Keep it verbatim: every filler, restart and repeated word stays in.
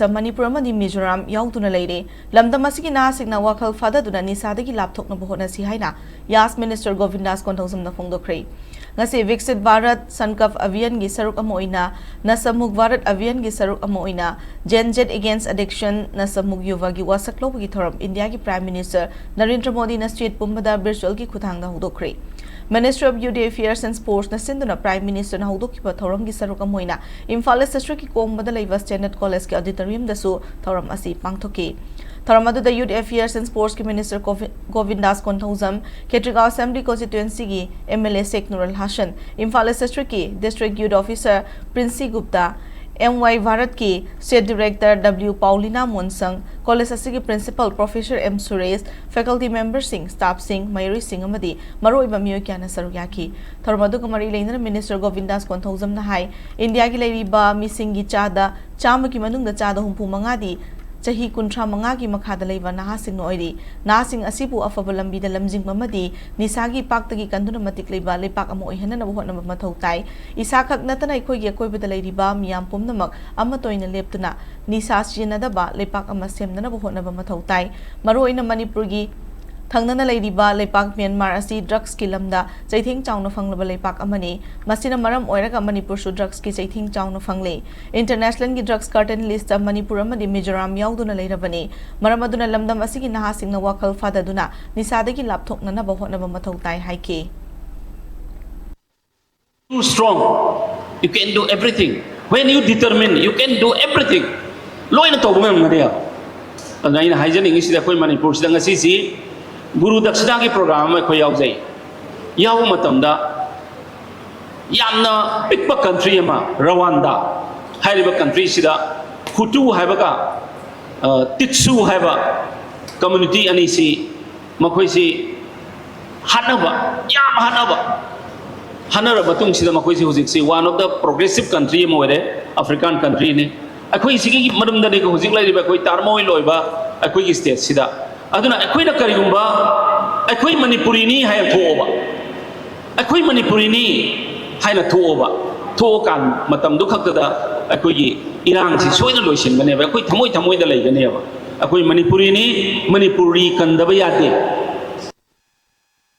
ꯃꯅꯤꯄꯨꯔ ꯑꯃꯗꯤ ꯃꯤꯖꯣꯔꯥꯝ ꯌꯥꯎꯗꯨꯅ ꯂꯩꯔꯦ꯫ ꯂꯝꯗꯝ ꯑꯁꯤꯒꯤ ꯅꯍꯥꯁꯤꯡꯅ ꯋꯥꯈꯜ ꯐꯥꯗꯗꯨꯅ ꯅꯤꯁꯥꯗꯒꯤ ꯂꯥꯞꯊꯣꯛꯅꯕ ꯍꯣꯠꯅꯁꯤ ꯍꯥꯏꯅ ꯌꯥꯁ ꯃꯤꯅꯤꯁꯇꯔ ꯒꯣꯕꯤꯟꯗꯥꯁ ꯀꯣꯟꯊꯧꯖꯝꯅ ꯐꯣꯡꯗꯣꯛꯈ꯭ꯔꯦ꯫ ꯉꯁꯤ ꯕꯤꯛꯁꯤꯠ ꯚꯥꯔꯠ ꯁꯟꯀꯜꯞ ꯑꯚꯤꯌꯥꯟꯒꯤ ꯁꯔꯨꯛ ꯑꯃ ꯑꯣꯏꯅ ꯅꯁꯥ ꯃꯨꯛ ꯚꯥꯔꯠ ꯑꯚꯤꯌꯥꯟꯒꯤ ꯁꯔꯨꯛ ꯑꯃ ꯑꯣꯏꯅ ꯖꯦꯟ ꯖꯦꯠ ꯑꯦꯒꯦꯟꯁ ꯑꯦꯗꯤꯛꯁꯟ ꯅꯁꯥ ꯃꯨꯛ ꯌꯨꯚꯥꯒꯤ ꯋꯥꯁꯛ ꯂꯧꯕꯒꯤ ꯊꯧꯔꯝ ꯏꯟꯗꯤꯌꯥꯒꯤ ꯄ꯭ꯔꯥꯏꯝ ꯃꯤꯅꯤꯁꯇꯔ ꯅꯔꯦꯟꯗ꯭ꯔ ꯃꯣꯗꯤꯅ ꯁ꯭ꯇꯦꯠ ꯄꯨꯝꯕꯗ ꯚꯔꯆꯨꯑꯦꯜꯒꯤ ꯈꯨꯠꯊꯥꯡꯗ ꯍꯧꯗꯣꯛꯈ꯭ꯔꯦ꯫ Ministry of Youth Affairs and Sportsꯅ ꯁꯤꯟꯗꯨꯅ ꯄ꯭ꯔꯥꯏꯝ ꯃꯤꯅꯤꯁꯇꯔꯅ ꯍꯧꯗꯣꯛꯈꯤꯕ ꯊꯧꯔꯝꯒꯤ ꯁꯔꯨꯛ ꯑꯃ ꯑꯣꯏꯅ ꯏꯝꯐꯥꯜ ꯏꯁ ꯗꯤꯁꯇ꯭ꯔꯤꯛꯀꯤ ꯀꯣꯡꯕꯗ ꯂꯩꯕ ꯁ꯭ꯇꯦꯟꯗꯔꯠ ꯀꯣꯂꯦꯖꯀꯤ ꯑꯣꯗꯤꯇꯣꯔꯤꯌꯝꯗꯁꯨ ꯊꯧꯔꯝ ꯑꯁꯤ ꯄꯥꯡꯊꯣꯛꯈꯤ꯫ ꯊꯧꯔꯝ ꯑꯗꯨꯗ Youth Affairs and Sportsꯀꯤ ꯃꯤꯅꯤꯁꯇꯔ ꯒꯣꯚꯤ-, ꯒꯣꯕꯤꯟꯗꯥꯁ ꯀꯣꯟꯊꯧꯖꯝ, ꯈꯦꯇ꯭ꯔꯤꯒꯥꯎ ꯑꯦꯁꯦꯝꯕ꯭ꯂꯤ ꯀꯣꯟꯁꯇꯤꯇ꯭ꯋꯦꯟꯁꯤꯒꯤ M L A Sheikh Nurul Hasan, Imphal East ꯗꯤꯁꯇ꯭ꯔꯤꯛꯀꯤ district youth officer Prinshi Gupta, M Y ꯚꯥꯔꯠꯀꯤ state director W Paulina Monsang, college ꯑꯁꯤꯒꯤ principal professor M Suresh, faculty ꯃꯦꯝꯕꯔꯁꯤꯡ, ꯁ꯭ꯇꯥꯐꯁꯤꯡ, ꯃꯍꯩꯔꯣꯏꯁꯤꯡ ꯑꯃꯗꯤ ꯃꯔꯨꯑꯣꯏꯕ ꯃꯤꯑꯣꯏ ꯀꯌꯥꯅ ꯁꯔꯨꯛ ꯌꯥꯈꯤ꯫ ꯊꯧꯔꯝ ꯑꯗꯨꯒ ꯃꯔꯤ ꯂꯩꯅꯅ ꯃꯤꯅꯤꯁꯇꯔ ꯒꯣꯕꯤꯟꯗꯥꯁ ꯀꯣꯟꯊꯧꯖꯝꯅ ꯍꯥꯏ, ꯏꯟꯗꯤꯌꯥꯒꯤ ꯂꯩꯔꯤꯕ ꯃꯤꯁꯤꯡꯒꯤ ꯆꯥꯗ ꯆꯥꯝꯃꯒꯤ ꯃꯅꯨꯡꯗ ꯆꯥꯗ ꯍꯨꯝꯐꯨ ꯃꯉꯥꯗꯤ ꯆꯍꯤ ꯀꯨꯟꯊ꯭ꯔꯥ ꯃꯉꯥꯒꯤ ꯃꯈꯥꯗ ꯂꯩꯕ ꯅꯍꯥꯁꯤꯡꯅ ꯑꯣꯏꯔꯤ꯫ ꯅꯍꯥꯁꯤꯡ ꯑꯁꯤꯕꯨ ꯑꯐꯕ ꯂꯝꯕꯤꯗ ꯂꯝꯖꯤꯡꯕ ꯑꯃꯗꯤ ꯅꯤꯁꯥꯒꯤ ꯄꯥꯛꯇꯒꯤ ꯀꯟꯗꯨꯅ ꯃꯇꯤꯛ ꯂꯩꯕ ꯂꯩꯄꯥꯛ ꯑꯃ ꯑꯣꯏꯍꯟꯅꯅꯕ ꯍꯣꯠꯅꯕ ꯃꯊꯧ ꯇꯥꯏ꯫ ꯏꯁꯥꯈꯛ ꯅꯠꯇꯅ ꯑꯩꯈꯣꯏꯒꯤ ꯑꯀꯣꯏꯕꯗ ꯂꯩꯔꯤꯕ ꯃꯤꯌꯥꯝ ꯄꯨꯝꯅꯃꯛ ꯑꯃꯠꯇ ꯑꯣꯏꯅ ꯂꯦꯞꯇꯨꯅ ꯅꯤꯁꯥ ꯁꯤꯖꯤꯟꯅꯗꯕ ꯂꯩꯄꯥꯛ ꯑꯃ ꯁꯦꯝꯅꯅꯕ ꯍꯣꯠꯅꯕ ꯃꯊꯧ ꯇꯥꯏ꯫ ꯃꯔꯨꯑꯣꯏꯅ ꯃꯅꯤꯄꯨꯔꯒꯤ ꯊꯪꯅꯅ ꯂꯩꯔꯤꯕ ꯂꯩꯄꯥꯛ ꯃ꯭ꯌꯥꯟꯃꯥꯔ ꯑꯁꯤ ꯗ꯭ꯔꯒꯁꯀꯤ ꯂꯝꯗ ꯆꯩꯊꯦꯡ ꯆꯥꯎꯅ ꯐꯪꯂꯕ ꯂꯩꯄꯥꯛ ꯑꯃꯅꯤ꯫ ꯃꯁꯤꯅ ꯃꯔꯝ ꯑꯣꯏꯔꯒ ꯃꯅꯤꯄꯨꯔꯁꯨ ꯗ꯭ꯔꯒꯁꯀꯤ ꯆꯩꯊꯦꯡ ꯆꯥꯎꯅ ꯐꯪꯂꯤ꯫ ꯏꯟꯇꯔꯅꯦꯁꯅꯦꯜꯒꯤ ꯗ꯭ꯔꯒꯁ ꯀꯥꯔꯇꯦꯜ ꯂꯤꯁꯇ ꯃꯅꯤꯄꯨꯔ ꯑꯃꯗꯤ ꯃꯤꯖꯣꯔꯥꯝ ꯌꯥꯎꯗꯨꯅ ꯂꯩꯔꯕꯅꯤ꯫ ꯃꯔꯝ ꯑꯗꯨꯅ ꯂꯝꯗꯝ ꯑꯁꯤꯒꯤ ꯅꯍꯥꯁꯤꯡꯅ ꯋꯥꯈꯜ ꯐꯥꯗꯗꯨꯅ ꯅꯤꯁꯥꯗꯒꯤ ꯂꯥꯞꯊꯣꯛꯅꯅꯕ ꯍꯣꯠꯅꯕ ꯃꯊꯧ ꯇꯥꯏ ꯍꯥꯏꯈꯤ꯫ Too strong. You can do everything. When you determine, you can do everything. ꯂꯣꯏꯅ ꯇꯧꯕ ꯉꯝꯒꯅꯤ꯫ ꯑꯗꯨꯅ ꯑꯩꯅ ꯍꯥꯏꯖꯅꯤꯡꯉꯤꯁꯤꯗ ꯑꯩꯈꯣꯏ ꯃꯅꯤꯄꯨꯔꯁꯤꯗ ꯉꯁꯤꯁꯤ ꯒꯨꯔꯨ ꯗꯛꯁꯤꯅꯥꯒꯤ ꯄ꯭ꯔꯣꯒ꯭ꯔꯥꯝ ꯑꯃ ꯑꯩꯈꯣꯏ ꯌꯥꯎꯖꯩ꯫ ꯌꯥꯎꯕ ꯃꯇꯝꯗ ꯌꯥꯝꯅ ꯄꯤꯛꯄ ꯀꯟꯇ꯭ꯔꯤ ꯑꯃ, ꯔꯋꯥꯟꯗꯥ ꯍꯥꯏꯔꯤꯕ ꯀꯟꯇ꯭ꯔꯤꯁꯤꯗ ꯍꯨꯇꯨ ꯍꯥꯏꯕꯒ, ꯑ, ꯇꯤꯠꯁꯨ ꯍꯥꯏꯕ ꯀꯝꯃ꯭ꯌꯨꯅꯤꯇꯤ ꯑꯅꯤꯁꯤ, ꯃꯈꯣꯏꯁꯤ ꯍꯥꯠꯅꯕ, ꯌꯥꯝ ꯍꯥꯠꯅꯕ, ꯍꯥꯠꯅꯔꯕ ꯃꯇꯨꯡꯁꯤꯗ ꯃꯈꯣꯏꯁꯤ ꯍꯧꯖꯤꯛꯁꯤ one of the progressive country ꯑꯃ ꯑꯣꯏꯔꯦ, ꯑꯐ꯭ꯔꯤꯀꯥꯟ ꯀꯟꯇ꯭ꯔꯤꯅꯤ꯫ ꯑꯩꯈꯣꯏ ꯁꯤꯒꯤ ꯃꯔꯝꯗꯅꯤ ꯍꯧꯖꯤꯛ ꯂꯩꯔꯤꯕ ꯑꯩꯈꯣꯏ turmoil ꯑꯣꯏꯕ ꯑꯩꯈꯣꯏꯒꯤ ꯁ꯭ꯇꯦꯠꯁꯤꯗ꯫ ꯑꯗꯨꯅ ꯑꯩꯈꯣꯏꯅ ꯀꯔꯤꯒꯨꯝꯕ ꯑꯩꯈꯣꯏ ꯃꯅꯤꯄꯨꯔꯤꯅꯤ ꯍꯥꯏꯅ ꯊꯣꯛꯑꯕ, ꯑꯩꯈꯣꯏ ꯃꯅꯤꯄꯨꯔꯤꯅꯤ ꯍꯥꯏꯅ ꯊꯣꯛꯑꯕ, ꯊꯣꯛꯑꯀꯥꯟ ꯃꯇꯝꯗꯨ ꯈꯛꯇꯗ ꯑꯩꯈꯣꯏꯒꯤ ꯏꯔꯥꯡꯁꯤ ꯁꯣꯏꯗꯅ ꯂꯣꯏꯁꯤꯟꯒꯅꯦꯕ꯫ ꯑꯩꯈꯣꯏ ꯊꯃꯣꯏ ꯊꯃꯣꯏꯗ ꯂꯩꯒꯅꯦꯕ꯫ ꯑꯩꯈꯣꯏ ꯃꯅꯤꯄꯨꯔꯤꯅꯤ, ꯃꯅꯤꯄꯨꯔꯤ ꯀꯟꯗꯕ ꯌꯥꯗꯦ꯫